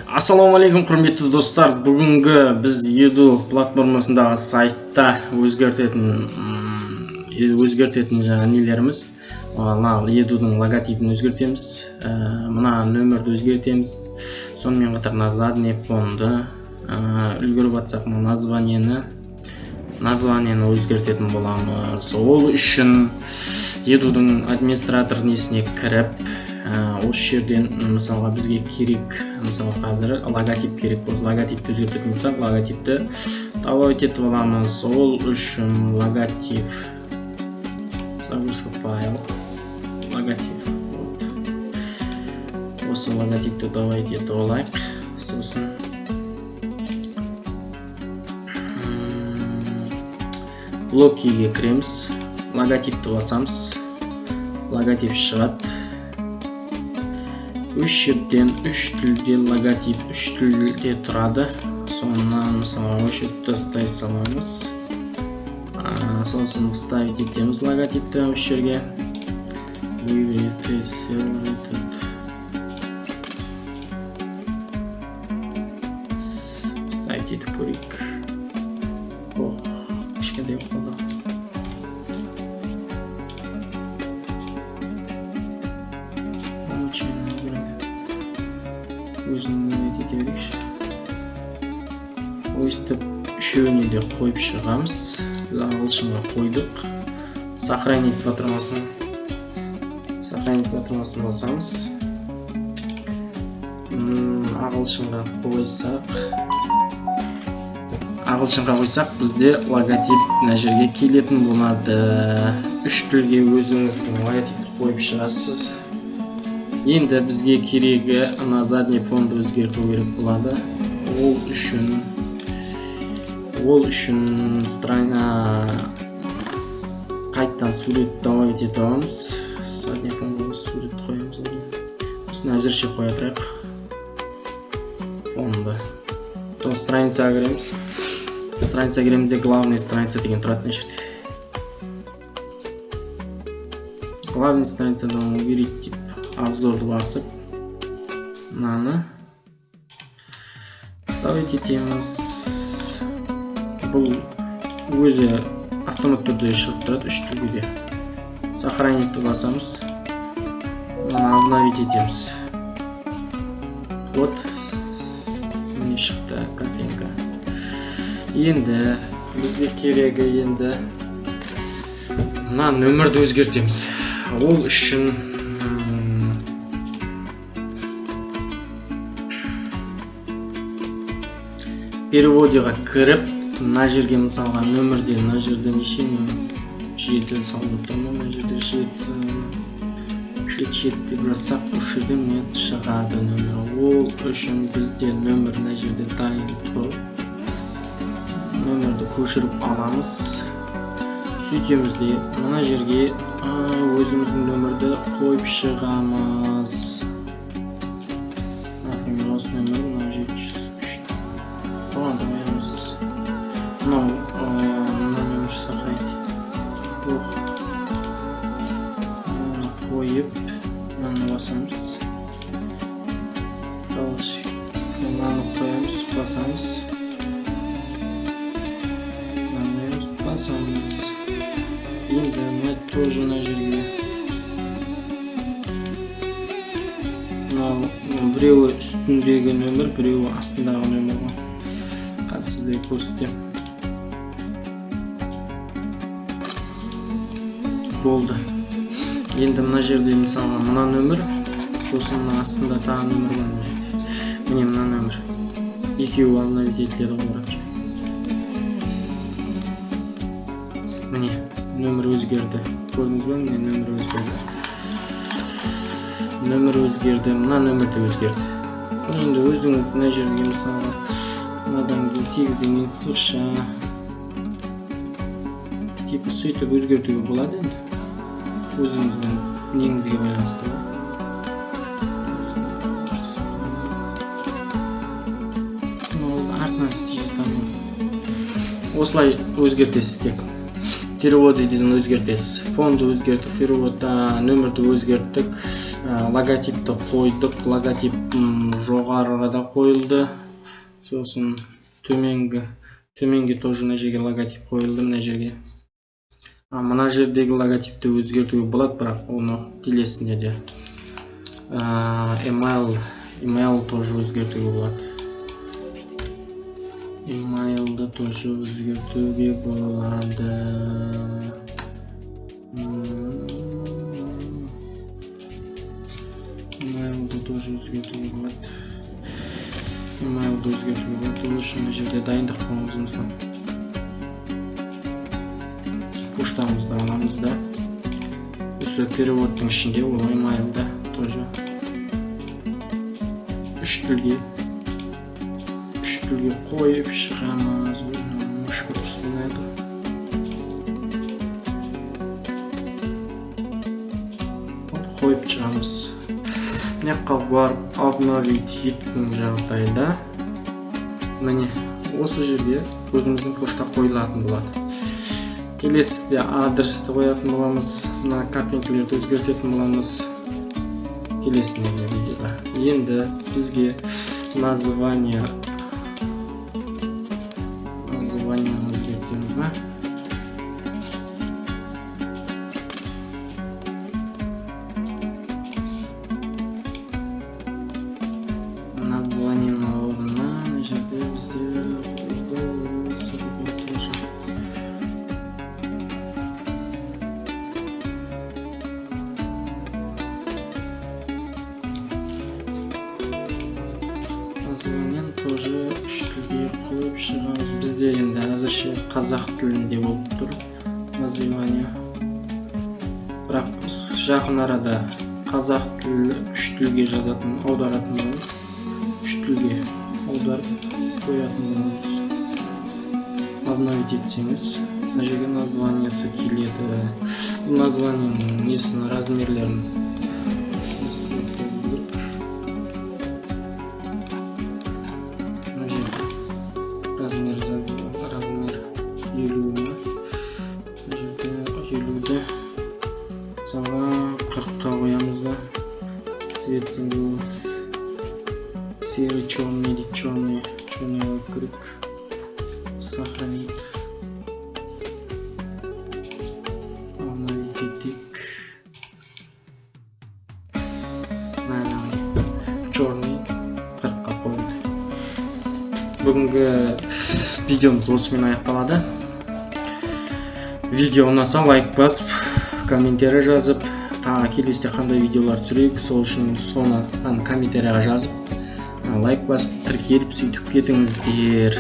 Ассалаумағалейкум, құрметті достар. Бүгінгі біз Edu платформасындағы сайтта өзгертетін жаңа нелеріміз, мына Edu'дың логотипін өзгертеміз, мына нөмірді өзгертеміз, сонымен қатар мына задний фонды, үлгеріп жатсақ, мына названиені өзгертетін боламыз. Ол үшін Edu'дың администратор несіне кіріп, осы жерден, мысалға, бізге керек, мысалы, қазір логотип керек болса, логотипті өзгертетін болсақ, логотипті добавить етіп аламыз. Ол үшін логотип, загрузка, файл, логотип. Вот осы логотипті добавить етіп алайық. Сосын блокиге кіреміз, логотипті басамыз, логотип шығады. Үш жерден үш тілде логотип, үш тілде тұрады. Соны, мысалға, өшіріп тастай саламыз. Сосын вставить етеміз логотипті осы жерге. Выберите этот, вставить етіп көрейік. Ох, кішкентай болып қалды. Очень керек, өзін ете берейікші. Өйстіп үшеуіне де қойып шығамыз. Біз ағылшынға қойдық. Сохранить батырмасын, сохранить батырмасын басамыз. Ағылшынға қойсақ, ағылшынға қойсақ, бізде логотип мына жерге келетін болады. Үш тілге өзіңіздің логотипті қойып шығасыз. Енді бізге керегі ана задний фонды өзгерту керек болады. Ол үшін қайтадан сурет добавить ете аламыз. Задний фонға сурет қоямыз. Осыны әзірше қоя тұрайық фонды. Потом страницаға кіреміз. Страницаға кіреміз де, главный страница деген тұрады мына жерде. Главный страницадан уберить деп обзорды басып, мынаны добавить етеміз. Бұл өзі автомат түрде шығып тұрады үш тілге де. Сохранить басамыз, мынаны обновить етеміз. Вот, міне, шықты картинка. Енді бізге керегі, енді мына нөмірді өзгертеміз. Ол үшін переводиға кіріп, мына жерге, мысалға, нөмірде, мына жерде неше нөмір, 7 салынып тұр ма? Мына жерде 7, 7, 7 деп жазсақ, осы жерде, міне, шығады нөмір. Ол үшін бізде нөмір мына жерде дайын тұр. Нөмірді көшіріп аламыз, сөйтеміз де, мына жерге өзіміздің нөмірді қойып шығамыз. Например, осы нөмір, мына 703 оған да қоямыз. Мынау, мына нөмір сохранить. Ох, мынаны қойып, мынаны басамыз, галочка, мынаны қоямыз, басамыз, мынаны қоямыз, басамыз. Енді мына тоже мына жерге, мынау біреуі үстіндегі нөмір, біреуі астындағы нөмір ғой. Қазір сіздерге көрсетемін. Болды. Енді мына жерде, мысалға, мына нөмір, сосын мына астында тағы нөмір бар мына жерде, міне, мына нөмір, екеуі обновить етіледі ғой. Короче, міне, нөмір өзгерді, көрдіңіз ба? Міне, нөмір өзгерді, нөмір өзгерді, мына нөмір де өзгерді. Бұл енді өзіңіз мына жерге, мысалға, мынадан кейін 8-ден кейін сызықша, типа, сөйтіп өзгертуге болады. Енді өзіңіздің неңізге байланысты ғой. Ол артынан істей жатамын. Осылай өзгертесіз. Тек переводыден өзгертесіз, фонды өзгерттік, переводта нөмірді өзгерттік. Логотипті қойдық, логотип жоғарыға да қойылды. Сосын төменге тоже мына жерге логотип қойылды, мына жерге. Мына жердегі логотипті өзгертуге болады, бірақ оны келесінде де. Email тоже өзгертуге болады. Email'ды тоже өзгертуге болады. Email'ды тоже өзгертуге болады. Email'ды өзгертуге болады. Ол үшін мына жерде дайындық қоямыз, мысалы. Поштамызды аламыз да. Осы переводтың ішінде ол email'да тоже үш тілге қойып шығамыз. Мышка дұрыс. Қойып шығамыз. Мына жаққа барып обновить еткен жағдайда міне осы жерге өзіміздің пошта қойылатын болады. Келесіде адресті қоятын боламыз, мына картинкалерді өзгертетін боламыз келесінде видеода. Енді бізге название өзгертеміз ба? Названиенің орнына мына жерде бізде тоже названиені тоже үш тілге қойып шығамыз. Бізде енді әзірше қазақ тілінде болып тұр название, бірақ жақын арада қазақ тілі үш тілге жазатын, аударатын боламыз, үш тілге аударып қоятын боламыз. Обновить етсеңіз, мына жерге названиясы келеді. Бұл названиенің несін, размерлерін керек. Мына жерде размер 50 ма? Мына жерде 50-ді мысалға 40-қа қоямыз да. Цвет серый, черный дейді, черный қойып керек. Сохранить, обновить етейік. Міне, черный 40-қа қойылды. Бүгінгі видеомыз осымен аяқталады. Видео ұнаса, лайк басып, комментарий жазып, тағы келесіде қандай видеолар түсірейік, сол үшін соны комментарийға жазып, лайк басып, тіркеліп, сөйтіп кетіңіздер.